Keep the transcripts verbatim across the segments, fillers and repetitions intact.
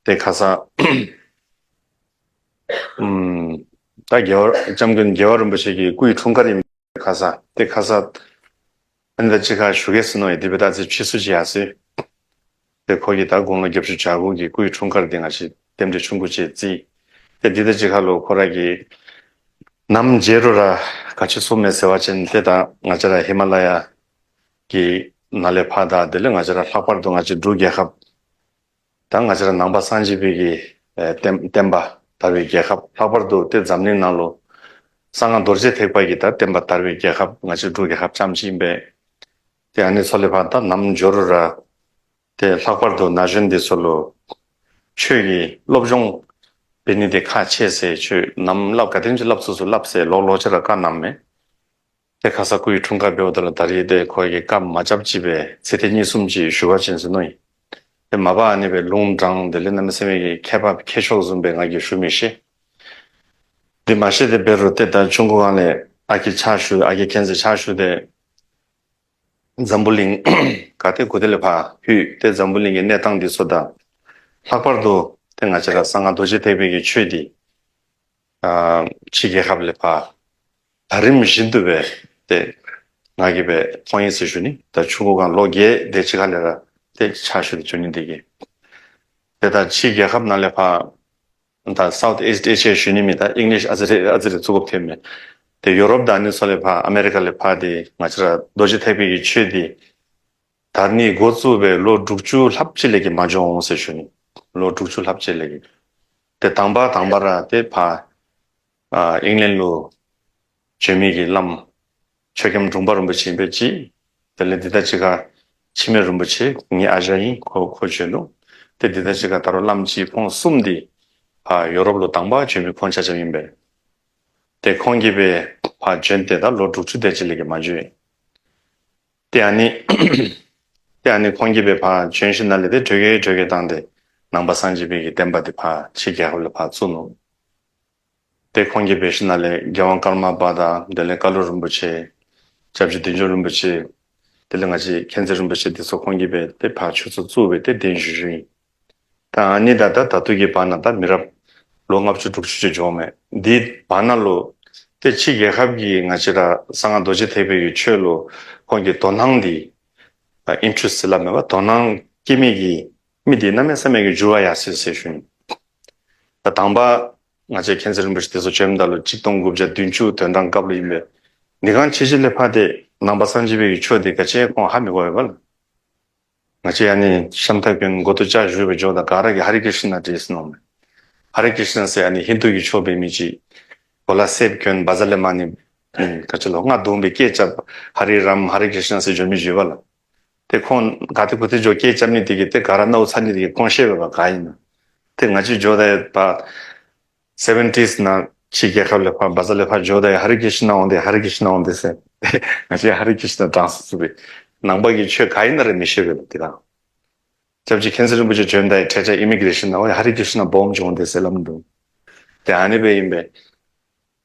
ཏེ་ཁ་ཙ་ཨམ་ད་རྒྱལ་བ་སྐྱབས་མགོན་རྒྱལ་བ་རིན་པོ་ཆེ་གི་སྐུའི་འཁྲུངས་སྐར་ཨིན། ཁ་ཙ་ཏེ་ཁ་ཙ་ཨ་ནི་དང་གཅིག་ཁར་ཞུ་གེ་ཟེར་མནོ་ཡི། དེ་འབདཝ་ད་ཨ་ཙི་ཕྱིས་སུ་ཅིག་ཡར་སོ་ཡི། ཏེ་ཁོ་གི་ད་དགུང་ལོ་བརྒྱད་ཅུ་གྱ་དགུ་གི་སྐུའི་འཁྲུངས་སྐར་འདི་ང་བཅས་རྟེན་འབྲེལ་ཆུང་ཀུ་ཅིག་བརྩི་ཡི། ཏེ་འདི་དང་གཅིག་ཁར་ལུ་ཁོ་ར་གིས་ནམ་མཇལ་རུང་ར་ག་ཅི་གསུངམ་མས་ཟེར་བ་ཅིན་ཏེ་ད་ང་བཅས་ར་ཧི་མ་ལ་ཡ་གི་ནང་ལས་ཕར་དང་དེ་ལས་ང་བཅས་ར་ལྷག་པར་དུ་ང་བཅས་འབྲུག་རྒྱལ་ཁབ་ད་ང་བཅས་ར་ནང་པ་སངས་རྒྱས་པའི་གི་ཨེ་བསྟན་བསྟན་པ་དར་བའི་རྒྱལ་ཁབ། ལྷག་པར་དུ་ཏེ་འཛམ་གླིང་ནང་ལུ་གསང་སྔགས་རྡོ་རྗེ་ཐེག་པ་གི་ད་བསྟན་པ་དར་བའི་རྒྱལ་ཁབ་ང་བཅས་འབྲུག་རྒྱལ་ཁབ་རྐྱངམ་ཅིག་ཨིན་པས། ཏེ་ཨ་ནི་ཚུ་ལས་ཕར་ད་ནམ་འགྱོ་རུང་ར་ཏེ་ལྷག་པར་དུ་ན་གཞོན་འདི་ཚུ་ལུ་ཆོས་ཀྱི་སློབ་སྦྱོང་འབད་ནི་འདི་ཁག་ཆེ་ཟེར། ཆོས་ནམ་སླབ་ག་དེམ་ཅིག་སླབ་ཚུགས་ཚུགས་སླབ་ཟེར་ལོག་ལོག་ཅིག་ར་བཀའ་གནངམ་མས། ཏེ་ཁ་ཙ་སྐུའི་འཁྲུངས་སྐར་འབདཝ་ད་ལུ་ད་རིས་ཏེ་ཁོ་གིས་བཀའ་མ་བཅག་ཅིག་སྦེ་ཚིག་དེ་གཉིས་གསུམ་ཅིག་ཞུ་བ་ཅིན་ཟེར་མནོ་ཡི། ཏེ་མ་པ་ཨ་ནི་སྦེ་ལུང་དྲངས་དེ་ལས་གནམ་མེད་ས་མེད་ཀྱི་མཁས་པ་མཁས་མཆོག་བཟུམ་སྦེ་ང་གིས་ཞུ་མི་ཤེས། དེ་མ་ཤེས་ཏེ་འབད་རུང་ཏེ་ད་ཆུང་ཀུ་སྒང་ལས་ཨ་རྒས་ཕྱག་ཞུ་ཨ་རྒས་མཁྱེན་བརྩེ་ཕྱག་ཞུ་སྟེ་འཛམ་བུ་གླིང་ག་ཏེ་གུ་ཏེ་ལས་ཕར་ལྷོད་ཏེ་འཛམ་བུ་གླིང་གི་གནས་སྟངས་འདི་ཚུ་དང་ལྷག་པར་དུ་ཏེ་ང་བཅས་ར་གསང་སྔགས་རྡོ་རྗེ་ཐེག་པའི་གི་ཆོས་འདི་ཨ་ཕྱི་རྒྱལ་ཁབ་ལས་ཕར་ད་རིམ་བཞིན་དུ་སྦེ་ཏེ་ང་གིས་སྦེ་མཐོང་ཡི་ཟེར་ཞུ་ནི། ད་ཆུང་ཀུ་སྒང་ལོ་བརྒྱད་དེ་ཅིག་ཁ་ལས་ར་ཏེ་ཕྱག་ཞུ་སྟེ་བྱོན་ནི་དེ་གིས། ཏེ་ད་ཕྱི་རྒྱལ་ཁབ་ནང་ལས་ཕར་ད་South East Asia ཞུ་ནི་མེད། ད་ཨིང་ལིཤ་ཨ་ཙི་རེ་ཨ་ཙི་རེ་བཙུགས་དགོཔ་ཐོནམ་མས། ཏེ་ཡུ་རོབ་དང་ཨ་ནི་ཚུ་ལས་ཕར་ཨ་མེ་རི་ཀ་ལས་ཕར་ཏེ་ང་བཅས་ར་རྡོ་རྗེ་ཐེག་པའི་གི་ཆོས་འདི་དར་ནི་འགོ་བཙུགས་སྦེ་ལོ་དྲུག་ཅུ་ལྷགཔ་ཅིག་ལས་ཀྱི་མ་འགྱོ་འོང་ཟེར་ཞུ་ནི། ལོ་དྲུག་ཅུ་ལྷགཔ་ཅིག་ལས་ཀྱི། ཏེ་དང་པ་དང་པ་ར་ཏེ་ཕར་ཨ་ཨིང་ལེནཌ་ལུ་བྱོན་མི་གི་བླམ་ཆོས་རྒྱམ་དྲུང་པ་རིན་པོ་ཆེ་ཨིན་པས་གཅིག། དེ་ལས་འདི་དང་གཅིག་ཁར་འཆི་མེད་རིན་པོ་ཆེ་ངེའི་ཨ་ཞང་ཨིན། ཁོ་ཁོ་བྱོན་ནུག། ཏེ་འདི་དང་གཅིག་ཁར་ད་རུང་བླམ་གཅིག་ཁོང་གསུམ་འདི་ཕར་ཡུ་རོབ་ལུ་དང་པ་བྱོན་མི་ཁོང་ཆ་ཁྱབ་ཨིན་པས། ཏེ་ཁོང་གིས་སྦེ་ཕར་བྱོན་ཏེ་ད་ལོ་དྲུག་ཅུ་དེ་ཅིག་ལས་ཀྱི་མ་འགྱོ་ཡི། ཏེ་ཨ་ནི་ཏེ་ཨ་ནི་ཁོང་གིས་སྦེ་ཕར་བྱོན་ཞིནམ་ལས་ཏེ་དྲོས་ཀྱི་དྲོས་ཀྱི་བཏང་སྟེ་ནང་པ་སངས་རྒྱས་པའི་གི་བསྟན་པ་འདི་ཕར་ཕྱི་རྒྱལ་ཁབ་ལུ་ཕར་བཙུགས་ནུག། ཏེ་ཁོང་གིས་སྦེ་ཞིནམ་ལས་རྒྱལ་དབང་ཀརྨ་པ་དང་དེ་ལས་ཀ་ལུ་རིན་པོ་ཆེ་སྐྱབས་རྗེ་བདུད་འཇོམས་རིན་པོ་ཆེ་དེ་ལས་ང་བཅས་མཁྱེན་བརྩེ་རིན་པོ་ཆེ་འདི་ཚུ་ཁོང་གིས་སྦེ་ཏེ་ཕར་ཆོས་ཚོགས་བཙུགས་སྦེ་ཏེ་གདན་ཞུ་ཞུཝ་ཨིན། ད་ཨ་ནི་ད་ད་ད་ལྟོ་གི་བར་ན་ད་མི་རབས་ལོ་ལྔ་བཅུ་དྲུག་ཅུ་ཅིག་འགྱོཝ་མས། འདི་བར་ན་ལུ་ཏེ་ཕྱི་རྒྱལ་ཁབ་ཀྱི་ང་བཅས་ར་གསང་སྔགས་རྡོ་རྗེ་ཐེག་པའི་གི་ཆོས་ལུ་ཁོང་གི་དོ་སྣང་འདི་ཨ་ཨིན་ཊ་རེསཊ་ཟེར་སླབ་མས་པ། དོ་སྣང་བསྐྱེད་མི་གི་མི་འདི་གནམ་མེད་ས་མེད་ཀྱི་འགྱུར་བ་ཡར་སོ་ཡི་ཟེར་ཞུ་ནི། ད་དང་པ་ང་བཅས་མཁྱེན་བརྩེ་རིན་པོ་ཆེ་འདི་ཚུ་བྱོནམ་ད་ལུ་གཅིག་སྟོང་དགུ་བརྒྱ་བདུན་ཅུ་དོན་གྲངས་སྐབས་ལུ་ཨིན་པས། དེ་སྒང་ཕྱི་རྒྱལ་ལས་ཕར་ཏེ་ནང་པ་སངས་རྒྱས་པའི་གི་ཆོས་འདི་ག་ཅི་ཁོང་ཧ་མི་གོ་བས་པ་ལགས། ང་བཅས་ཨ་ནི་ཤམ་ཐབས་གྱོན་མགུ་ཏོ་ལྕགས་བཞར་སྦེ་འགྱོཝ་ད་ག་ར་གིས་ཧ་རེ་ཀྲིཤ་ན་འདྲེས་ནུག་མས། ཧ་རེ་ཀྲིཤ་ན་ཟེར་ཨ་ནི་ཧིན་དུ་གི་ཆོས་འབད་མི་ཅིག་གོ་ལ་སེརཔོ་གྱོན་བ་ཛར་ལས་མར་ནི་ཨམ་ག་ཅི་ལོ་རྔ་བརྡུངམ་སྦེ་སྐད་རྐྱབ་ཧ་རེ་རམ་ཧ་རེ་ཀྲིཤ་ན་ཟེར་འགྱོ་མི་ཅིག་ཡོད་པ་ལགས། ཏེ་ཁོང་ག་ཏེ་གུ་ཏེ་འགྱོ་སྐད་རྐྱབ་ནི་དེ་གིས་ཏེ་ག་ར་ནཝ་ཚ་ནི་དེ་གིས་ཁོང་ཤེས་པས་པ་ག་ཨིན་ན། ཏེ་ང་བཅས་འགྱོཝ་ད་ཡོད་པ་སེ་བེན་ཊིས་ནང་ཕྱི་རྒྱལ་ཁབ་ལས་ཕར་བ་ཛར་ལས་ཕར་འགྱོཝ་ད་ཡོད་ཧ་རེ་ཀྲིཤ་ན་འོང་དེས་ཧ་རེ་ཀྲིཤ་ན་འོང་དེས་ཟེར། ང་བཅས་ཧ་རེ་ཀྲིཤ་ན་དྲང་སུ་སུ་སྦེ་ནང་པ་གི་ཆོས་ག་ཨིན་ན་ར་མི་ཤེས་པས་པ་དེ་སྒང་། སྐྱབས་རྗེ་མཁྱེན་བརྩེ་རིན་པོ་ཆེ་བྱོནམ་ད་ཡོད་ཁྲལ་ཆ་ཨི་མི་གི་རེ་ཤཱན་ནང་འོང་ཧ་རེ་ཀྲིཤ་ན་སྦོམ་འོང་དེས་ཟེར་སླབ་ནུག། ཏེ་ཨ་ནི་སྦེ་ཨིན་པས།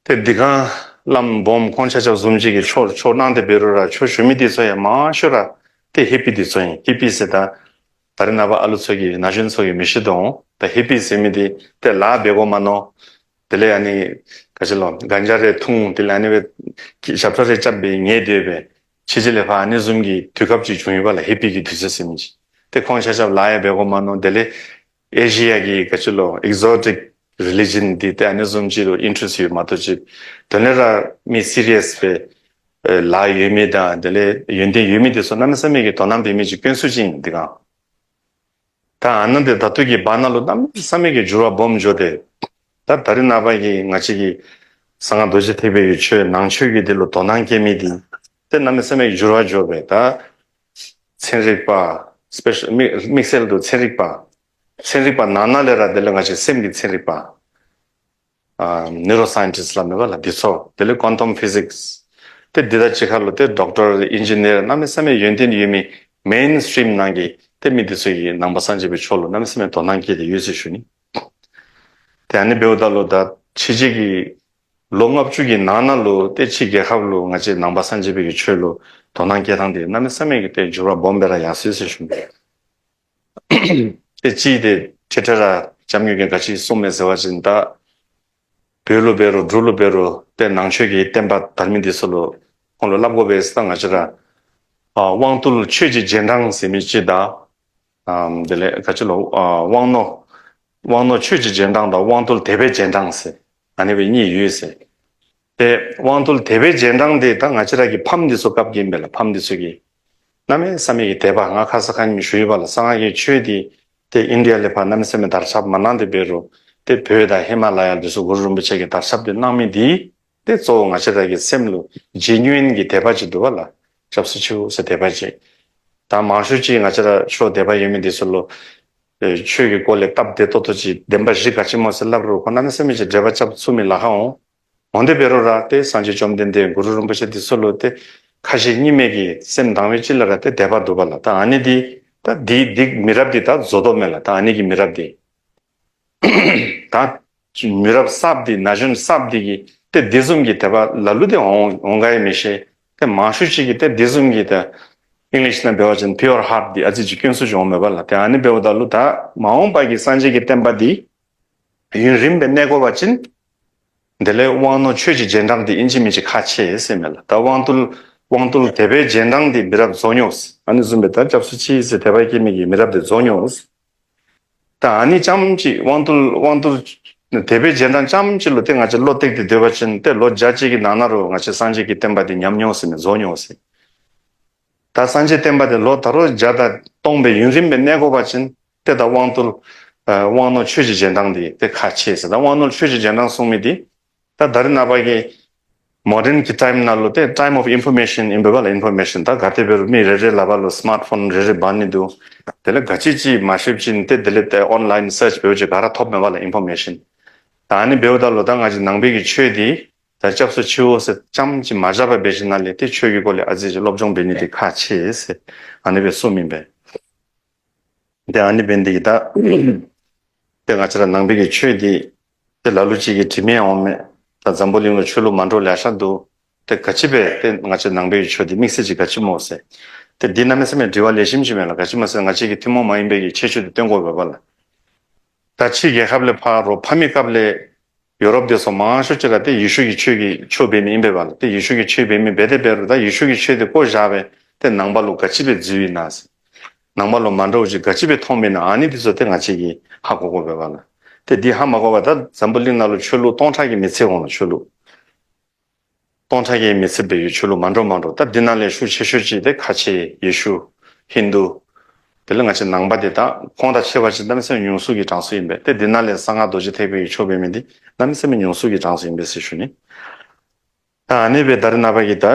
ཏེ་དེ་སྒང་བླམ་སྦོམ་ཁོང་ཆ་ཁྱབ་བཟུམ་ཅིག་གིས་ཆོས་ཆོས་གནང་སྟེ་འབད་རུང་ར་ཆོས་ཞུ་མི་འདི་ཚུ་ཡང་མང་ཤོས་ར་ཏེ་ཧི་པི་འདི་ཚུ་ཨིན། ཧི་པི་ཟེར་ད་ད་རེས་ནངས་པ་ཨ་ལུ་ཚུ་གིས་ན་གཞོན་ཚུ་གིས་མི་ཤེས་དོ་འོང་། ད་ཧི་པི་ཟེར་མི་འདི་ཏེ་ལཱ་འབད་དགོ་མ་མནོ། དེ་ལས་ཨ་ནི་ག་ཅི་ལོ་གན་ཇ་རེ་འཐུང་དེ་ལས་ཨ་ནི་སྦེ་ཞབས་ཁྲ་རེ་རྐྱབ་སྦེ་ཉལ་སྡོད་སྦེ་ཕྱི་རྒྱལ་ལས་ཕར་ཨ་ནི་བཟུམ་གྱི་དུས་སྐབས་ཅིག་བྱུང་ཡོད་པ་ལགས། ཧི་པི་གི་དུས་ཚོད་ཟེར་མི་ཅིག། ཏེ་ཁོང་ཆ་ཁྱབ་ལཱ་ཡང་འབད་དགོ་མ་མནོ། དེ་ལས་ཨེ་ཤི་ཡ་གི་ག་ཅི་ལོ་ཨེག་ཛོ་ཊིཀ་རི་ལི་ཇཱན་འདི་ཏེ་ཨ་ནི་བཟུམ་ཅིག་ལུ་ཨིན་ཊ་རེསཊ་ཡོད་མ་གཏོགས་ཅིག་དོན་ལས་ར་མི་སི་རི་ཡས་སྦེ་ཨེ་ལཱ་ཡོད་མི་དང་དེ་ལས་ཡོན་ཏན་ཡོད་མི་འདི་ཚུ་གནམ་མེད་ས་མེད་ཀྱི་དོ་སྣང་འབད་མི་ཅིག་དཀོན་སུ་ཅིག་ཨིན་དེ་སྒང་། ད་ཨ་ནཱ་འདི་ད་ལྟོ་གི་བར་ན་ལུ་གནམ་མེད་ས་མེད་ཀྱི་འགྱུར་བ་སྦོམ་འགྱོ་སྟེ། ད་ད་རེས་ནངས་པ་གི་ང་བཅས་ཀྱི་གསང་སྔགས་རྡོ་རྗེ་ཐེག་པའི་གི་ཆོས་ནང་ཆོས་ཀྱི་འདི་ལུ་དོ་སྣང་བསྐྱེད་མི་འདི་ཏེ་གནམ་མེད་ས་མེད་ཀྱི་འགྱུར་བ་འགྱོ་སྦེ་ད་ཚན་རིག་པ་སི་པེ་ཤལ་དམིགས་དམིགས་བསལ་དུ་ཚན་རིག་པ་ཚན་རིག་པ་ནང་ན་ལས་ར་དེ་ལས་ང་བཅས་སེམས་ཀྱི་ཚན་རིག་པ་ཨ་ནིའུ་རོ་སའིན་ཊིསཊ་སླབ་མས་པ་ལགས། འདི་ཚུ་དེ་ལས་ཀོན་ཊམ་ཕི་ཟིགསི་ཏེ་འདི་དང་གཅིག་ཁར་ལུ་ཏེ་ཌོག་ཊར་ཨིན་ཇི་ནིར་གནམ་མེད་ས་མེད་ཡོན་ཏན་ཡོད་མི་མེན་སི་ཊིམ་ནང་གི་ཏེ་མི་འདི་ཚུ་གིས་ནང་པ་སངས་རྒྱས་པའི་ཆོས་ལུ་གནམ་མེད་ས་མེད་དོ་སྣང་བསྐྱེད་དེ་ཡོད་ཟེར་ཞུ་ནི། ཏེ་ཨ་ནི་འབདཝ་ད་ལུ་ད་ཕྱི་རྒྱལ་གྱི་ལོ་ལྔ་བཅུ་གི་ནང་ན་ལུ་ཏེ་ཕྱི་རྒྱལ་ཁབ་ལུ་ང་བཅས་ནང་པ་སངས་རྒྱས་པའི་གི་ཆོས་ལུ་དོ་སྣང་བསྐྱེད་ཐངས་འདི་གནམ་མེད་ས་མེད་ཀྱི་ཏེ་འགྱུར་བ་སྦོམ་སྦེ་ར་ཡར་སོ་ཡི་ཟེར་ཞུ་ནི། ཏེ་གཅིག་ཏེ་ ཁྲི་ཁྲི་ར་ལྕམ་ཉུལ་གྱིས་ག་ཅི་གསུངས་མས་ཟེར་བ་ཅིན་ད་བོད་ལུ་འབད་རུང་འབྲུག་ལུ་འབད་རུང་ཏེ་ནང་ཆོས་ཀྱི་བསྟན་པ་དར་མི་འདི་ཚུ་ལུ་ཁོང་ལུ་སླབ་དགོ་པས་ཟེར། ད་ང་བཅས་ར་ཨ་དབང་རྟུལ་ཆོས་ཀྱི་རྗེས་འབྲང་ཟེར་མི་ཅིག་དང་ཨ་དེ་ལས་ག་ཅི་ལོ་ཨ་དབང་རྣོན་དབང་རྣོན་ཆོས་ཀྱི་རྗེས་འབྲང་དང་དབང་རྟུལ་དད་པའི་རྗེས་འབྲང་ཟེར་ཨ་ནི་སྦེ་གཉིས་ཡོད་ཟེར། ཏེ་དབང་རྟུལ་དད་པའི་རྗེས་འབྲང་འདི་ད་ང་བཅས་ར་གི་ཕམ་འདི་ཚུ་སྐབས་ཀྱི་ཨིན་པས་ལགས། ཕམ་འདི་ཚུ་གིས་གནམ་མེད་ས་མེད་ཀྱི་དད་པ་ང་ཁ་ཙ་ཁ་ཉིནམ་ཞུ་ཡི་པ་ལགས། གསང་སྔགས་ཀྱི་ཆོས་འདི་ཏེ་ཨིན་ཌི་ཡ་ལས་ཕར་གནམ་མེད་ས་མེད་དར་ཁྱབ་མ་གནང་སྟེ་འབད་རུང་ཏེ་བོད་དང་ཧི་མ་ལ་ཡ་འདི་ཚུ་གུ་རུ་རིན་པོ་ཆེ་གིས་དར་ཁྱབ་སྟེ་གནང་མི་འདི་ཏེ་གཙོ་བོ་ང་བཅས་ར་གི་སེམས་ལུ་ཇེ་ནུ་ཨིན་གྱི་དད་པ་ཅིག་འདུག་པ་ལགས། སྐྱབས་སུ་མཆིའོ་ཟེར་དད་པ་ཅིག། ད་མང་ཤོས་ཅིག་ང་བཅས་ར་ཆོས་དད་པ་ཡོད་མི་འདི་ཚུ་ལུ་ཨེ་ཆོས་ཀྱི་སྐོར་ལས་སྟབས་བདེ་ཏོག་ཏོ་ཅིག་བདེན་པ་བཞི་ག་ཅི་སྨོ་ཟེར་སླབ་རུང་ཁོང་གནམ་མེད་ས་མེད་ཅིག་འགྲེལ་པ་རྐྱབ་ཚུགས་མི་ལཱ་ཁག་འོང་། འོན་ཏེ་འབད་རུང་ར་ཏེ་སངས་རྒྱས་བཅོམ་ལྡན་འདས་གུ་རུ་རིན་པོ་ཆེ་འདི་ཚུ་ལུ་ཏེ་ཁ་ཞེ་གཉིས་མེད་ཀྱི་སེམས་དྭངས་པའི་ཅིག་ལ་ར་ཏེ་དད་པ་འདུག་པ་ལགས། ད་ཨ་ནི་འདི་ད་འདི་འདི་མི་རབས་འདི་ད་རྫོགས་དོ་མས་ལགས། ད་ཨ་ནི་གི་མི་རབས་འདི་ད་མི་རབས་གསརཔ་འདི་ན་གཞོན་གསརཔ་འདི་གིས་ཏེ་འདི་བཟུམ་གྱི་དད་པ་ལ་ལུ་ཏེ་འོང་འོང་ག་ཡང་མི་ཤེས། ཏེ་མང་ཤོས་ཅིག་གིས་ཏེ་འདི་བཟུམ་གྱི་ད་ཨིང་ལིཤ་ནང་འབད་བ་ཅིན་པིའུར་ཧཱརཊ་འདི་ཨ་ཙི་ཅིག་སྐྱོན་ཚུགས་ཅིག་འོང་མས་པ་ལགས། ཏེ་ཨ་ནི་འབདཝ་ད་ལུ་ད་མ་འོངས་པ་གི་སངས་རྒྱས་ཀྱི་བསྟན་པ་འདི་ཡུན་རིངམོ་སྦེ་གནས་དགོ་པ་ཅིན་དེ་ལས་དབང་རྣོན་ཆོས་ཀྱི་རྗེས་འབྲང་འདི་ཨིན་ཅི་མིན་ཅི་ཁག་ཆེ་ཟེར་མས་ལགས། ད་དབང་རྟུལ་དབང་རྟུལ་དད་པའི་རྗེས་འབྲང་འདི་མི་རབས་རྫོགས་འགྱོ་ཟེར། ཨ་ནི་བཟུམ་སྦེ་ད་སྐྱབས་སུ་མཆི་ཟེར་དད་པ་བསྐྱེད་མི་གི་མི་རབས་འདི་རྫོགས་འགྱོ་ཟེར། ད་ཨ་ནི་རྐྱངམ་ཅིག་དབང་རྟུལ་དབང་རྟུལ་དད་པའི་རྗེས་འབྲང་རྐྱངམ་ཅིག་ལུ་ཏེ་ང་བཅས་བློ་གཏད་དེ་སྡོད་པ་ཅིན་ཏེ་ལོ་བརྒྱ་ཅིག་གི་ནང་ན་རུང་ང་བཅས་སངས་རྒྱས་ཀྱི་བསྟན་པ་འདི་ཉམས་འགྱོ་ཟེར་མས། རྫོགས་འགྱོ་ཟེར། ད་སངས་རྒྱས་བསྟན་པ་འདི་ལོ་ད་རུང་བརྒྱ་དང་སྟོང་སྦེ་ཡུན་རིངམོ་སྦེ་གནས་དགོ་པ་ཅིན་ཏེ་ད་དབང་རྟུལ་ཨ་དབང་རྣོན་ཆོས་ཀྱི་རྗེས་འབྲང་འདི་ཏེ་ཁག་ཆེ་ཟེར། ད་དབང་རྣོན་ཆོས་ཀྱི་རྗེས་འབྲང་གསུངས་མི་འདི་ད་ད་རེས་ནངས་པ་གི་མོ་ཌརན་གྱི་ཊའིམ་ནང་ལུ་ཏེ་ཊའིམ་ཨོཕ་ཨིན་ཕོར་མེ་ཤཱན་ཨིན་པས་པ་ལགས། ཨིན་ཕོར་མེ་ཤཱན་ད་ག་དེ་འབད་རུང་མི་རེ་རེ་ལག་པ་ལུ་སི་མཱརཊ་ཕོན་རེ་རེ་འབག་ནི་འདུག། དེ་ལས་ག་ཅི་ཅིག་མ་ཤེས་པ་ཅིན་ཏེ་དེ་ལས་ཏེ་ཨོན་ལའིན་སརཆ་འབད་བ་ཅིན་ག་ར་ཐོབ་མས་པ་ལགས་ཨིན་ཕོར་མེ་ཤཱན། ད་ཨ་ནི་འབདཝ་ད་ལུ་ད་ང་བཅས་ནང་པའི་གི་ཆོས་འདི་ད་སྐྱབས་སུ་མཆིའོ་ཟེར་རྐྱངམ་ཅིག་མ་བཞག་པར་འབད་ཞིནམ་ལས་ཏེ་ཆོས་ཀྱི་སྐོར་ལས་ཨ་ཙི་ཅིག་སློབ་སྦྱོང་འབད་ནི་འདི་ཁག་ཆེ་ཟེར་ཨ་ནི་སྦེ་གསུངམ་ཨིན་པས། ཏེ་ཨ་ནི་འབད་ནི་འདི་གིས་ད་ཏེ་ང་བཅས་ར་ནང་པའི་གི་ཆོས་འདི་ཏེ་ལ་ལུ་ཅིག་གིས་དྲི་མི་འོང་མས། ད་འཛམ་བུ་གླིང་ལུ་ཆོས་ལུགས་མ་འདྲཝ་ལེ་ཤ་འདུག། ཏེ་ག་ཅི་སྦེ་ཏེ་ང་བཅས་ནང་པའི་གི་ཆོས་འདི་དམིགས་བསལ་ཅིག་ག་ཅི་སྨོ་ཟེར། ཏེ་འདི་གནམ་མེད་ས་མེད་དྲི་བ་ལེགས་ཤོམ་ཅིག་མས་ལགས། ག་ཅི་སྨོ་ཟེར་ང་བཅས་ཀྱིས་ཐུན་མོང་མ་ཡིན་པའི་གི་ཁྱད་ཆོས་འདི་སྟོན་དགོ་པས་པ་ལགས། ད་ཕྱི་རྒྱལ་ཁབ་ལས་ཕར་རོགས་ཕར་མི་སྐབས་ལས་ཡུ་རོབ་དེ་ཚུ་མང་ཤོས་ཅིག་ར་ཏེ་ཡེ་ཤུ་གི་ཆོས་ཀྱི་ཆོས་འབད་མི་ཨིན་པས་པ་ལགས། ཏེ་ཡེ་ཤུ་གི་ཆོས་འབད་མི་འབད་དེ་འབད་རུང་ད་ཡེ་ཤུ་གི་ཆོས་དེ་བཀོ་བཞག་སྦེ་ཏེ་ནང་པ་ལུ་ག་ཅི་སྦེ་འཛུལ་ཡི་ན་ཟེར། ནང་པ་ལུ་མ་འདྲཝ་ཅིག་ག་ཅི་སྦེ་མཐོངམ་ཨིན་ན་ཨ་ནི་དེ་ཚུ་ཏེ་ང་བཅས་ཀྱིས་ཧ་གོ་དགོ་པས་པ་ལགས། ཏེ་འདི་ཧ་མ་གོ་བར་ད་འཛམ་བུ་གླིང་ནང་ལུ་ཆོས་ལུགས་སྟོང་ཕྲག་གི་མི་ཚད་འོང་ལགས། ཆོས་ལུགས་སྟོང་ཕྲག་གི་མི་ཚད་སྦེ་ཡོད། ཆོས་ལུགས་མ་འདྲཝ་མ་འདྲཝ། ད་འདི་ནང་ལས་ཤུགས་ཆེ་ཤོས་ཅིག་ཏེ་ཁ་ཆེ་ཡེ་ཤུ་ཧིན་དུ་དེ་ལས་ང་བཅས་ནང་པ་འདི་ད་ཁོང་དང་ཕྱད་པ་ཅིན་གནམ་མེད་ས་མེད་ཉུང་སུ་གི་གྲངས་སུ་ཨིན་པས། ཏེ་འདི་ནང་ལས་གསང་སྔགས་རྡོ་རྗེ་ཐེག་པའི་ཆོས་འབད་མི་འདི་གནམ་མེད་ས་མེད་ཉུང་སུ་གི་གྲངས་སུ་ཨིན་པས་ཟེར་ཞུ་ནི། ད་ཨ་ནི་སྦེ་ད་རེས་ནངས་པ་གི་ད་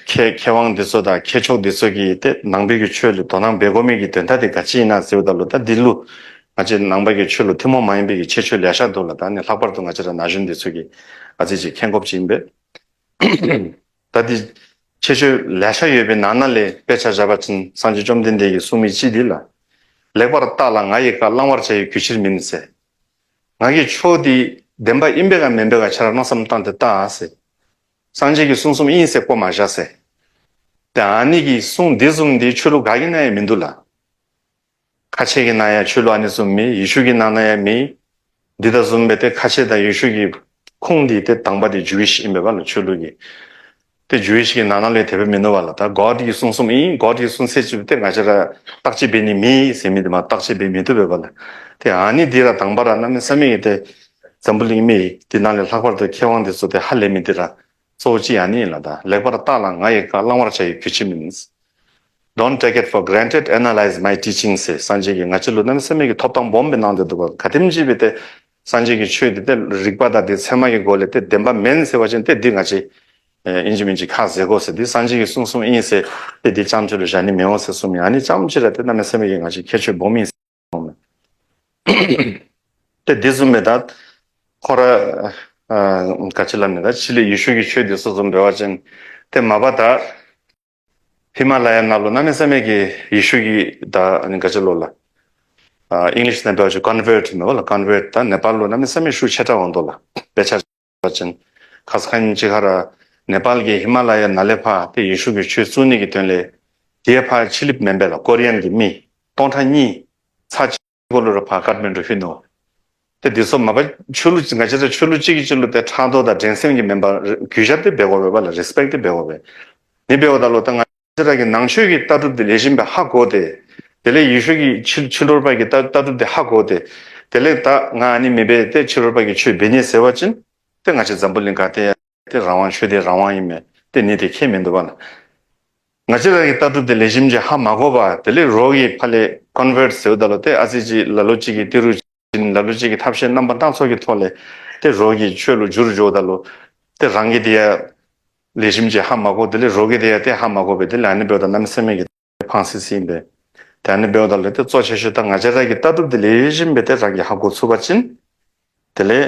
མཁས་མཁས་དབང་འདི་ཚུ་དང་མཁས་མཆོག་འདི་ཚུ་གིས་ཏེ་ནང་པའི་གི་ཆོས་ལུ་དོ་སྣང་འབད་དགོ་མི་གི་དོན་དག་འདི་ག་ཅི་ཨིན་ན་ཟེརཝ་ད་ལུ་ད་འདི་ལུ་ང་བཅས་ནང་པའི་གི་ཆོས་ལུ་ཐུན་མོང་མ་ཡིན་པའི་གི་ཁྱད་ཆོས་ལེ་ཤ་འདུག་ལགས། ད་ཨ་ནི་ལྷག་པར་དུ་ང་བཅས་ར་ན་གཞོན་འདི་ཚུ་གིས་ཨ་ཙི་ཅིག་མཁྱེན་དགོཔ་ཅིག་ཨིན་པས། ད་འདི་ཁྱད་ཆོས་ལེ་ཤ་ཡོད་པའི་ནང་ན་ལས་དཔེ་ཆ་བཞག་པ་ཅིན་སངས་རྒྱས་བཅོམ་ལྡན་འདས་ཀྱིས་གསུངས་མི་ཅིག་འདི་ལགས། ལེགས་པར་བརྟགས་ལ་ང་ཡི་བཀའ། བླང་བར་བྱ་ཡི་གུས་ཕྱིར་མིན་ཟེར། ང་གི་ཆོས་འདི་བདེན་པ་ཨིན་པས་ག་མེན་པས་ག་ཁྱེད་ར་མནོ་བསམ་བཏང་སྟེ་བལྟ་ཟེར། སངས་རྒྱས་ཀྱིས་གསུངས་གསུངསམ་ཨིན་ཟེར་བཀོ་མ་བཞག་ཟེར། ཏེ་ཨ་ནི་གི་གསུང་འདི་བཟུམ་འདི་ཆོས་ལུགས་ག་གི་ནང་ཡང་མིན་འདུག་ལགས། ཁ་ཆེ་གི་ནང་ཡང་ཆོས་ལུགས་ཨ་ནི་བཟུམ་མེད། ཡེ་ཤུ་གི་ནང་ན་ཡང་མེད། འདི་དང་བཟུམ་སྦེ་ཏེ་ཁ་ཆེ་དང་ཡེ་ཤུ་གི་ཁུངས་འདི་ཏེ་དང་པ་འདི་ཇུ་ཝིཤ་ཨིན་པས་པ་ལགས། ཆོས་ལུགས་ཀྱི་ཏེ་ཇུ་ཝིཤ་གི་ནང་ན་ལས་དེ་སྦེ་མིན་འདུག་པ་ལགས། ད་གོཌ་ཀྱིས་གསུངས་གསུངསམ་ཨིན། གོཌ་ཀྱིས་གསུངས་ཚད་ཅིག་ཏེ་ང་བཅས་ར་བརྟག་དཔྱད་འབད་ནི་མེད་ཟེར་མི་འདི་མ་བརྟག་དཔྱད་འབད་མི་བཏུབ་པས་པ་ལགས། ཏེ་ཨ་ནི་འདི་ར་དང་པ་ར་གནམ་མེད་ས་མེད་ཀྱི་ཏེ་འཛམ་བུ་གླིང་མི་འདི་ནང་ལས་ལྷག་པར་དུ་མཁས་དབང་འདི་ཚུ་ཏེ་ཧ་ལས་མི་འདི་ར་གཙོ་བོ་ཅིག་ཨ་ནི་ཨིན་ལགས། ད་ལེགས་པར་བརྟགས་ལ་ང་ཡི་བཀའ། བླང་བར་བྱ་ཡི་གུས་ཕྱིར་མིན། Don't take it for granted, analyze my teaching ཟེར་སངས་རྒྱས་ཀྱིས་ང་བཅས་ལུ་གནམ་མེད་ས་མེད་ཀྱི་ཐོབ་ཐང་སྦོམ་སྦེ་གནང་སྟེ་འདུག་པ། ག་དེམ་ཅིག་སྦེ་ཏེ་སངས་རྒྱས་ཀྱི་ཆོས་འདི་ཏེ་རིག་པ་དང་ཏེ་ཚད་མ་གི་སྒོ་ལས་ཏེ་བདེན་པ་མེན་ཟེར་བ་ཅིན་ཏེ་འདི་ང་བཅས་ཨེ་ཨིན་ཅི་མིན་ཅི་ཁ་བཟེད་དགོ་ཟེར། འདི་སངས་རྒྱས་ཀྱིས་གསུངས་གསུངསམ་ཨིན་ཟེར་ཏེ་འདི་རྐྱངམ་ཅིག་ལུ་བཞག་ནི་མི་འོང་ཟེར་གསུངས་མི་ཨ་ནི་རྐྱངམ་ཅིག་ར་ཏེ་གནམ་མེད་ས་མེད་ཀྱི་ང་བཅས་ཁྱད་ཆོས་སྦོམ་ཨིན་ཟེར་གསུངས་མས། ཏེ་འདི་བཟུམ་སྦེ་ད་ཁོ་ར་ཨ་ག་ཅི་སླབ་ནི་ད་ཕྱི་ལས་ཡེ་ཤུ་གི་ཆོས་འདི་ཚུ་བཟུམ་འབད་བ་ཅིན་ཏེ་མ་པ་ད་ཧི་མ་ལ་ཡ་ནང་ལུ་གནམ་མེད་ས་མེད་ཀྱི་ཡེ་ཤུ་གི་ད་ཨ་ནི་ག་ཅི་ལོ་ལགས། ཨ་ཨིང་ལིཤ་ནང་འབད་བ་ཅིན་ཀོན་ཝརཊ་མེན་པ་ལགས། ཀོན་ཝརཊ་ད་ནེ་པཱལ་ལུ་གནམ་མེད་ས་མེད་ཤུགས་ཆེ་དྲགས་འོང་དོ་ལགས། དཔེ་ཆ་བཞག་པ་ཅིན་ཁ་ཙ་ཁ་ཉིནམ་ཅིག་ཁར་ནེ་པཱལ་གྱིས་ཧི་མ་ལ་ཡ་ནང་ལས་ཕར་ཏེ་ཡེ་ཤུ་གི་ཆོས་བཙུགས་ནི་གི་དོན་ལས་ཏེ་ཕར་ཕྱི་གླིངཔ་མེན་པས་ལགས། ཀོ་རི་ཡཱན་གྱི་མི་སྟོང་ཕྲག་གཉིས་ཚར་གཅིག་ གོ་ལུ་ར་ཕར་ཀཊ་མན་ཌུ་ལྷོད་ནུག། ཏེ་འདི་ཚུ་མ་པ་ཆོས་ལུགས་ང་བཅས་ར་ཆོས་ལུགས་གཅིག་གི་ཕྱོགས་ལུ་ཏེ་ཕྲག་དོག་དང་འགྲན་སེམས་ཀྱིས་མེན་པར་གུས་ཞབས་འདི་འབད་དགོ་པས་ལགས། རི་སི་པེཀཊ་འདི་འབད་དགོ་པས། ཨ་ནི་འབདཝ་ད་ལུ་ད་ང་བཅས་ར་གིས་ནང་ཆོས་ཀྱི་ལྟ་གྲུབ་འདི་ལེགས་ཤོམ་སྦེ་ཧ་གོ་སྟེ། དེ་ལས་ཡེ་ཤུ་གི་ཕྱི་ཕྱི་རོལ་པ་གི་ལྟ་ལྟ་གྲུབ་འདི་ཧ་གོ་སྟེ། དེ་ལས་ད་ང་ཨ་ནི་མེན་པས་ཏེ་ཕྱི་རོལ་པ་གི་ཆོས་འབད་ནི་ཟེར་བ་ཅིན། ཏེ་ང་བཅས་འཛམ་བུ་གླིང་ག་ཏེ་ཡང་ཏེ་རང་དབང་ཆོས་དེ་རང་དབང་ཨིན་མས། ཏེ་ཨ་ནི་དེ་ཁྱད་མིན་འདུག་པ་ལགས། ང་བཅས་ར་གི་ལྟ་གྲུབ་འདི་ལེགས་ཤོམ་ཅིག་ཧ་མ་གོ་བར་དེ་ལས་རོགས་ཀྱིས་ཕར་ལས་ཀོན་ཝརཊ་ཟེརཝ་ད་ལུ་ཏེ་ཨ་ཙི་ཅིག་ལ་ལུ་ཅིག་གིས་ཏི་རུ་ཅིག་ལ་ལུ་ཅིག་གིས་ཐབས་ཤེས་རྣམ་པ་སྣ་ཚོགས་ཀྱི་ཐོག་ལས་ཏེ་རོགས་ཀྱི་ཆོས་ལུ་བསྒྱུར་འགྱོཝ་ད་ལུ་ཏེ་རང་གིས་དེ་ཡང་ལེགས་ཤོམ་ཅིག་ཧ་མ་གོ། དེ་ལས་རོགས་ཀྱིས་དེ་ཡང་ཏེ་ཧ་མ་གོ་བར་དེ་ལས་ཨ་ནི་འབདཝ་ད་གནམ་མེད་ས་མེད་ཀྱི་ཕངས་སི་སི་ཨིན་པས། ཏེ་ཨ་ནི་འབདཝ་ད་ལུ་ཏེ་གཙོ་ཆེ་ཤོས་ད་ང་བཅས་ར་གི་ལྟ་གྲུབ་འདི་ལེགས་ཤོམ་སྦེ་ཏེ་རང་གིས་ཧ་གོ་ཚུགས་པ་ཅིན། དེ་ལས་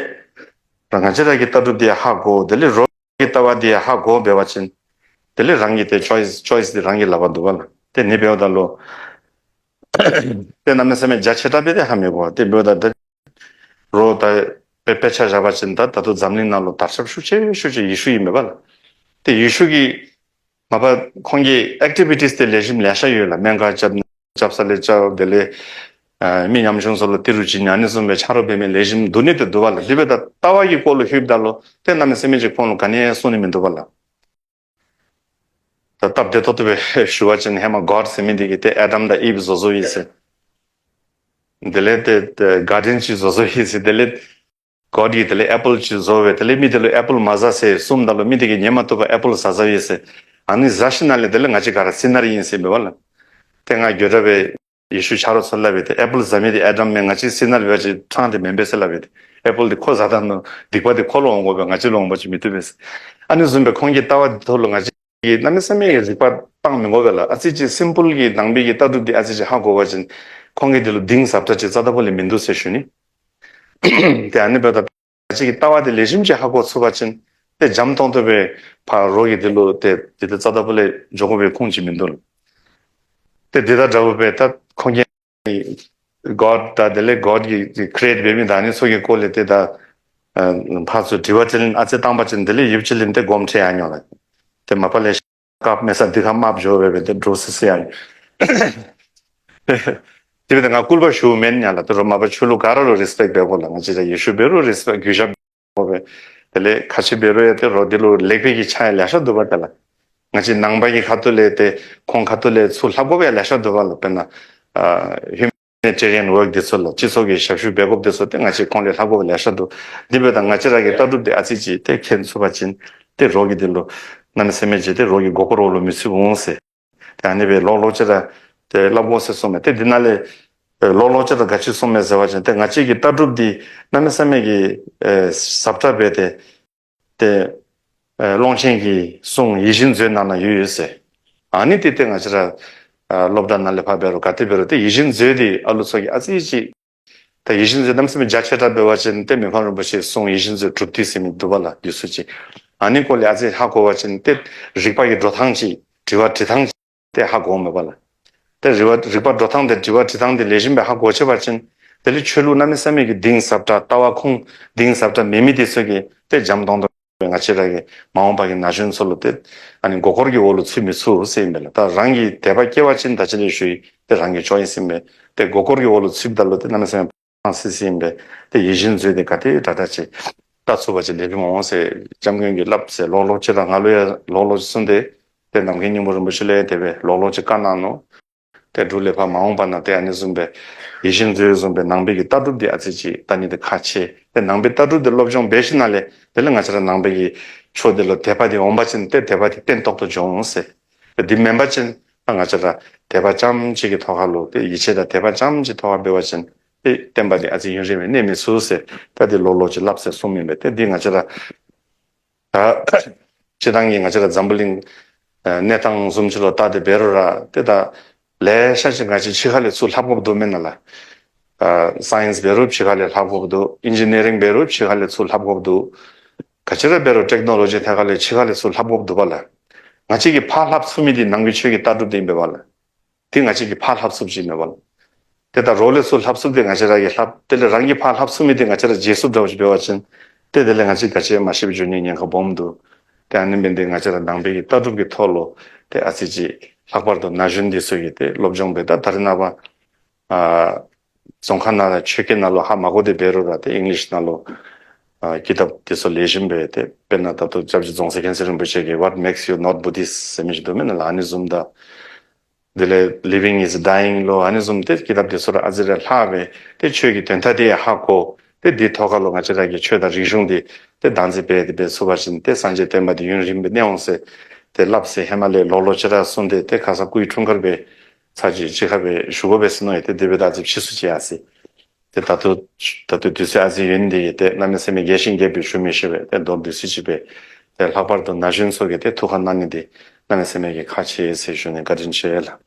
རང་ང་བཅས་ར་གི་ལྟ་གྲུབ་འདི་ཡང་ཧ་གོ། དེ་ལས་རོགས་ཀྱི་ལྟ་བ་འདི་ཡང་ཧ་གོ་འབད་བ་ཅིན། དེ་ལས་རང་གི་ཏེ་ཆོའིསི་ཆོའིསི་འདི་རང་གི་ལག་པར་འདུག་པ་ལགས། ཏེ་ཨ་ནི་འབདཝ་ད་ལུ་ཏེ་གནམ་མེད་ས་མེད་རྒྱ་ཆེ་དྲགས་སྦེ་ཏེ་ཧ་མི་གོ། ཏེ་འབདཝ་ད་ཏེ་རོགས་ད་དཔེ་དཔེ་ཆ་བཞག་པ་ཅིན་ད་ད་ལྟོ་འཛམ་གླིང་ནང་ལུ་དར་ཁྱབ་ཤུགས་ཆེ་ཤོས་ཅིག་ཡེ་ཤུ་ཨིན་མས་པ་ལགས། ཏེ་ཡེ་ཤུ་གིས་མ་པ་ཁོང་གི་ཨེཀ་ཊི་བི་ཊིས་འདི་ལེགས་ཤོམ་ལེ་ཤ་ཡོད་ལགས། སྨན་ཁང་རྐྱབ་རྐྱབ་ས་ལས་རྐྱབ། དེ་ལས་ཨ་མི་ཉམ་ཆུང་ཚུ་ལུ་ཏི་རུ་བྱིན་ཨ་ནི་བཟུམ་སྦེ་ཆ་རོགས་འབད་མི་ལེགས་ཤོམ་འདུག་ནི་འདི་འདུག་པ་ལགས། དེ་འབདཝ་ད་ལྟ་བ་གི་སྐོར་ལུ་ལྷོདཔ་ད་ལུ་ཏེ་གནམ་མེད་ས་མེད་ཅིག་ཁོང་ལུ་ག་ནི་ཡང་གསུང་ནི་མིན་འདུག་པ་ལགས། ད་སྟབས་བདེ་ཏོག་ཏོ་སྦེ་ཞུ་བ་ཅིན་ཧེ་མ་གོཌ་ཟེར་མི་འདི་གིས་ཏེ་ཨ་དམ་དང་ཨིབ་བཟོ་བཟོཝ་ཨིན་ཟེར། དེ་ལས་ཏེ་ཏེ་གཱར་ཌེན་ཅིག་བཟོ་བཟོཝ་ཨིན་ཟེར། དེ་ལས་གོཌ་ཀྱིས་དེ་ལས་ཨེ་པཱལ་ཅིག་བཟོ་སྦེ་དེ་ལས་མི་དེ་ལུ་ཨེ་པཱལ་མ་ཟ་ཟེར་གསུངམ་ད་ལུ་མི་དེ་གིས་ཉན་མ་བཏུབ་པར་ཨེ་པཱལ་ཟ་ཟཝ་ཨིན་ཟེར། ཨ་ནི་ཟ་ཞིནམ་ལས་དེ་ལས་ང་བཅས་ག་ར་སི་ནར་ཨིན་ཟེར་འབདཝ་ལགས། ཏེ་ང་དགོད་བྲ་སྦེ་ཡེ་ཤུ་ཆ་རོགས་ཚུ་ལུ་སླབ་སྦེ་ཏེ་ཨེ་པཱལ་ཟ་མི་འདི་ཨ་དམ་མེན། ང་བཅས་སི་ནར་འབད་བ་ཅིན་ཕྲང་སྟེ་མེན་པས་ཟེར་སླབ་སྦེ་ཏེ་ཨེ་པཱལ་འདི་ཁོ་ཟ་ད་ནུག། སྡིག་པ་འདི་ཁོ་ལུ་འོང་དགོ་པས། ང་བཅས་ལུ་འོང་པ་ཅིན་མི་བཏུབ་པས་ཟེར། ཨ་ནི་བཟུམ་སྦེ་ཁོང་གི་ལྟ་བ་འདི་ཐོག་ལུ་ང་བཅས་ཀྱིས་གནམ་མེད་ས་མེད་ཀྱི་རིག་པ་བཏང་མི་དགོ་པས་ལགས། ཨ་ཙི་ཅིག་སིམ་པཱལ་གྱི་ནང་པའི་གི་ལྟ་གྲུབ་འདི་ཨ་ཙི་ཅིག་ཧ་གོ་བ་ཅིན་ཁོང་གིས་འདི་ལུ་གཏིང་ཟབ་དྲགས་ཅིག་རྩ་ལྟ་བུ་ལས་མིན་འདུག་ཟེར་ཞུ་ནི། ཏེ་ཨ་ནི་འབདཝ་ད་ང་བཅས་ཀྱིས་ལྟ་བ་འདི་ལེགས་ཤོམ་ཅིག་ཧ་གོ་ཚུགས་པ་ཅིན་ཏེ་འཇམ་ཏོང་ཏོ་སྦེ་ཕར་རོགས་ཀྱིས་འདི་ལུ་ཏེ་འདི་ཏེ་རྩ་ལྟ་བུ་ལས་འགྱོ་དགོ་པའི་ཁུངས་ཅིག་མིན་འདུག་ལགས། ཏེ་འདི་དང་འདྲཝ་སྦེ་ད་ཁོང་གིས་གོཌ་དང་དེ་ལས་གོཌ་ཀྱིས་ཀི་རི་ཨེཊ་འབད་མི་དང་ཨ་ནི་ཚུ་གི་སྐོར་ལས་ཏེ་ད་ཨ་ཕར་ཚུར་དྲི་བ་དྲིས་ལན་ཨ་ཙི་བཏང་པ་ཅིན་དེ་ལས་ཡུདཔ་ཅིག་ལས་ཏེ་དགོངསམ་ཁྲེལ་ཡར་འགྱོ་ལགས། ཏེ་མ་པ་ལས་དཀརཔོ་མེད་ས་འདི་ཁར་དམརཔོ་འགྱོ་སྦེ་སྦེ་ཏེ་འདྲོག་སི་སི་ཡར་འགྱོ། དེ་སྦེ་ཏེ་ང་སྐུར་པ་ཞུཝ་མེན་ཡ་ལགས། ཏེ་རོགས་མ་པ་ཆོས་ལུགས་ག་ར་ལུ་རི་སི་པེཀཊ་འབད་དགོ་ལགས། ང་བཅས་ར་ཡེ་ཤུ་འབད་རུང་རི་སི་པེཀཊ་གུས་ཞབས་འབད་དགོ་པས། དེ་ལས་ག་ཅི་འབད་རུང་ཡང་ཏེ་རོགས་འདི་ལུ་ལེགས་སྤེལ་གྱི་ཆ་ཡང་ལེ་ཤ་འདུག་པ་ཏེ་ལགས། ང་བཅས་ནང་པ་གི་ཁ་ཐུག་ལས་ཏེ་ཁོང་ཁ་ཐུག་ལས་ཚུར་ལྷབ་དགོཔ་ཡང་ལེ་ཤ་འདུག་པ་ལགས། དཔེར་ན་ཨ་ཧིའུ་མེ་ནི་ཊེ་རི་ཡཱན་ཝརཀ་འདི་ཚུ་ལགས། སྤྱི་ཚོགས་ཀྱི་ཞབས་ཞུ་འབད་དགོཔ་འདི་ཚུ་ཏེ་ང་བཅས་ཁོང་ལས་ལྷབ་དགོཔ་ལེ་ཤ་འདུག། དེ་འབདཝ་ད་ང་བཅས་ར་གི་ལྟ་གྲུབ་འདི་ཨ་ཙི་ཅིག་ཏེ་མཁྱེན་ཚུགས་པ་ཅིན་ཏེ་རོགས་ཀྱིས་འདི་ལུ་གནམ་མེད་ས་མེད་ཅིག་ཏེ་རོགས་ཀྱི་མགུ་སྐོར་འོག་ལུ་མི་ཚུད་འོང་ཟེར། ཏེ་ཨ་ནི་སྦེ་ལོག་ལོག་ཅིག་ར་ཏེ་སླབ་དགོ་ཟེར་གསུངམ་མས། ཏེ་འདི་ནང་ལས་ཨེ་ལོག་ལོག་ཅིག་ར་ག་ཅི་གསུངམ་མས་ཟེར་བ་ཅིན་ཏེ་ང་བཅས་ཀྱི་ལྟ་གྲུབ་འདི་གནམ་མེད་ས་མེད་ཀྱི་ཨེ་ཟབ་དྲགས་སྦེ་ཏེ་ཏེ་ཨེ་ཀློང་ཆེན་གྱི་གསུང་ཡིད་བཞིན་མཛོད་ནང་ན་ཡོད་ཡོད་ཟེར། ཨ་ནི་འདི་ཏེ་ང་བཅས་ར་ཨ་སློབ་གྲྭ་ནང་ལས་ཕར་འབད་རུང་ག་ཏེ་འབད་རུང་ཏེ་ཡིད་བཞིན་མཛོད་འདི་ཨ་ལུ་ཚུ་གིས་ཨ་ཙི་ཅིག་ད་ཡིད་བཞིན་མཛོད་གནམ་མེད་ས་མེད་རྒྱ་ཆེ་དྲགས་འབད་བ་ཅིན་ཏེ་མི་ཕམ་རིན་པོ་ཆེའི་གསུང་ཡིད་བཞིན་མཛོད་གྲུབ་འདི་ཟེར་མི་འདུག་པ་ལགས། འདི་ཚུ་ཅིག་ཨ་ནི་སྐོར་ལས་ཨ་ཙི་ཧ་གོ་བ་ཅིན་ཏེ་རིག་པ་གི་འགྲོ་ཐངས་ཅིག་དྲི་བ་དྲི་ཐངས་ཅིག་ཏེ་ཧ་གོཝ་མས་པ་ལགས། ཏེ་རིག་པ་རིག་པ་འགྲོ་ཐངས་དེ་དྲི་བ་དྲི་ཐངས་དེ་ལེགས་ཤོམ་སྦེ་ཧ་གོ་ཚུགས་པ་ཅིན་དེ་ལས་ཆོས་ལུགས་གནམ་མེད་ས་མེད་ཀྱི་གཏིང་ཟབ་དྲགས་ལྟ་བ་ཁུངས་གཏིང་ཟབ་དྲགས་མེད་མི་འདི་ཚུ་གིས་ཏེ་འཇམ་ཏོང་ཏོ་སྦེ་ང་བཅས་ར་གི་མ་འོངས་པ་གི་ན་གཞོན་ཚུ་ལུ་ཏེ་ཨ་ནི་མགུ་སྐོར་གྱི་འོག་ལུ་ཚུད་མི་ཚུགས་ཟེར་ཨིན་པས་ལགས། ད་རང་གི་དད་པ་སྐྱེ་བ་ཅིན་ད་ཅི་ལས་ཞུ་ཡི་ཏེ་རང་གི་ཆོས་ཨིན་ཟེར་ཨིན་པས། ཏེ་མགུ་སྐོར་གྱི་འོག་ལུ་ཚུདཔ་ད་ལུ་ཏེ་གནམ་མེད་ས་མེད་ཕངས་སི་སི་ཨིན་པས། ཏེ་ཡིད་བཞིན་མཛོད་འདི་ག་ཏེ་དྲག་དྲག་ཅིག་ལྟ་ཚུགས་པ་ཅིན་ལེགས་ཤོམ་འོང་ཟེར་སྐྱབས་མགོན་གྱིས་སླབ་ཟེར་ལོག་ལོག་ཅིག་ར་ང་ལུ་ཡང་ལོག་ལོག་ཅིག་གསུངས་ཏེ་ཏེ་ནམ་མཁའི་སྙིང་པོ་རིན་པོ་ཆེ་ལུ་ཡང་དེ་སྦེ་ལོག་ལོག་ཅིག་བཀའ་གནང་ནུག། ཏེ་འབྲུག་ལས་ཕར་མ་འོངས་པ་ན་ཏེ་ཨ་ནི་བཟུམ་སྦེ་ཡིད་བཞིན་མཛོད་བཟུམ་སྦེ་ནང་པའི་གི་ལྟ་གྲུབ་འདི་ཨ་ཙི་ཅིག་ལྟ་ནི་འདི་ཁག་ཆེ། ཏེ་ནང་པའི་ལྟ་གྲུབ་འདི་སློབ་སྦྱོང་འབད་ཞིནམ་ལས་དེ་ལས་ང་བཅས་ར་ནང་པའི་གི་ཆོས་འདི་ལུ་དད་པ་འདི་འོང་པ་ཅིན་ཏེ་དད་པ་འདི་བརྟན་ཏོག་ཏོ་འགྱོ་འོང་ཟེར། ཏེ་འདི་མེན་པ་ཅིན་ད་ང་བཅས་ར་དད་པ་རྐྱངམ་ཅིག་གི་ཐོག་ཁར་ལུ་ཏེ་ཡིད་ཆེས་དང་དད་པ་རྐྱངམ་ཅིག་ཐོག་ཁར་འབད་བ་ཅིན་ཏེ་བསྟན་པ་འདི་ཨ་ཙི་ཡུན་རིང་སྦེ་གནས་མི་ཚུགས་ཟེར་ད་འདི་ལོག་ལོག་ཅིག་སླབ་ཟེར་གསུངམ་ཨིན་པས། ཏེ་འདི་ང་བཅས་ར་ད་སྤྱིར་བཏང་གི་ང་བཅས་ར་འཛམ་བུ་གླིང་ཨ་གནས་སྟངས་བཟུམ་ཅིག་ལུ་བལྟ་སྟེ་འབད་རུང་ར་ཏེ་ད་ལེ་ཤ་ཅིག་ང་བཅས་ཕྱི་ཁ་ལས་ཚུར་ལྷབ་དགོཔ་འདུག་མེན་ན་ལགས། ཨ་སའིནསི་འབད་རུང་ཕྱི་ཁ་ལས་ལྷབ་དགོཔ་འདུག། ཨིན་ཇི་ནི་ཡ་རིང་འབད་རུང་ཕྱི་ཁ་ལས་ཚུར་ལྷབ་དགོཔ་འདུག། ག་ཅི་ར་འབད་རུང་ཊེཀ་ནོ་ལོ་ཇི་ཐད་ཁ་ལས་ཕྱི་ཁ་ལས་ཚུར་ལྷབ་དགོཔ་འདུག་པ་ལགས། ང་བཅས་ཀྱིས་ཕར་ལྷབ་ཚུགས་མི་འདི་ནང་པའི་ཆོས་ཀྱི་ལྟ་གྲུབ་འདི་ཨིན་པས་པ་ལགས། ཏེ་ང་བཅས་ཀྱིས་ཕར་ལྷབ་ཚུགསཔ་ཅིག་མེན་པ་ལགས། ཏེ་ད་རོགས་ལས་ཚུར་ལྷབ་ཚུགསཔ་འདི་ང་བཅས་ར་གིས་ལྷབ། དེ་ལས་རང་གིས་ཕར་ལྷབ་ཚུགས་མི་འདི་ང་བཅས་ར་བརྗེད་སོངམ་འདྲཝ་ཅིག་འབད་བ་ཅིན་ཏེ་དེ་ལས་ང་བཅས་ག་ཅི་ཡང་མ་ཤེསཔ་འགྱོ་ནིའི་ཉེན་ཁ་སྦོམ་འདུག། ཏེ་ཨ་ནི་འབད་ནི་འདི་ང་བཅས་ར་ནང་པའི་གི་ལྟ་གྲུབ་ཀྱི་ཐོག་ལུ་ཏེ་ཨ་ཙི་ཅིག་ལྷག་པར་དུ་ན་གཞོན་འདི་ཚུ་གིས་ཏེ་སློབ་སྦྱོང་འབད། ད་ད་རེས་ནངས་པ་ཨ་ རྫོང་ཁ་ནང་ལུ་ཆོས་སྐད་ནང་ལུ་ཧ་མ་གོ་སྟེ་འབད་རུང་ར་ཏེ་ཨིང་ལིཤ་ནང་ལུ་ཨ་ཀི་དེབ་དེ་ཚུ་ལེགས་ཤོམ་སྦེ་ཏེ་དཔེར་ན་ད་ལྟོ་སྐྱབས་རྗེ་རྫོང་གསར་མཁྱེན་བརྩེ་རིན་པོ་ཆེ་གི་What Makes You Not Buddhist ཟེར་མི་ཅིག་འདུག་མེན་ན་ལགས། ཨ་ནི་བཟུམ་དང་དེ་ལས་Living is Dying ལོ་ཨ་ནི་བཟུམ་ཏེ་ཀི་དེབ་དེ་ཚུ་ར་ཨ་ཙི་རེ་ལྷག་སྦེ་ཏེ་ཆོས་ཀྱི་དོན་དག་དེ་ཡང་ཧ་གོ། ཏེ་དེ་ཐོག་ཁ་ལུ་ང་བཅས་ར་གི་ཆོས་དང་རིག་གཞུང་དེ་ཏེ་བདག་འཛིན་འབད་དེ་འབད་ཚུགས་པ་ཅིན་ཏེ་སངས་རྒྱས་བསྟན་པ་དེ་ཡུན་རིངམོ་སྦེ་གནས་འོང་ཟེར་ཏེ་སླབ་ཟེར་ཧེ་མ་ལས་ལོག་ལོག་ཅིག་ར་གསུངས་ཏེ་ཏེ་ཁ་ཙ་སྐུའི་འཁྲུངས་སྐར་སྦེ་ཚར་གཅིག་གཅིག་ཁར་སྦེ་ཞུ་དགོ་པས་ཟེར་མནོ་ཡི། ཏེ་དེ་སྦེ་ད་ཅི་ཕྱིས་སུ་ཅིག་ཡར་སོང་། ཏེ་ད་ལྟོ་ད་ལྟོ་དུས་ཚོད་ཨ་ཙི་ཡོད་ནི་དེ་གིས་ཏེ་གནམ་མེད་ས་མེད་རྒྱས་ཤིང་རྒྱས་པའི་ཞུ་མི་ཤེས་པས། ཏེ་མདོར་བསྡུས་ཅིག་སྦེ་ཏེ་ལྷག་པར་དུ་ན་གཞོན་ཚུ་གིས་ཏེ་ཐུགས་ཁར་གནང་ནི་དེ་གནམ་མེད་ས་མེད་ཀྱི་ཁག་ཆེ་ཟེར་ཞུ་ནི། བཀའ་དྲིན་ཆེ་ལགས།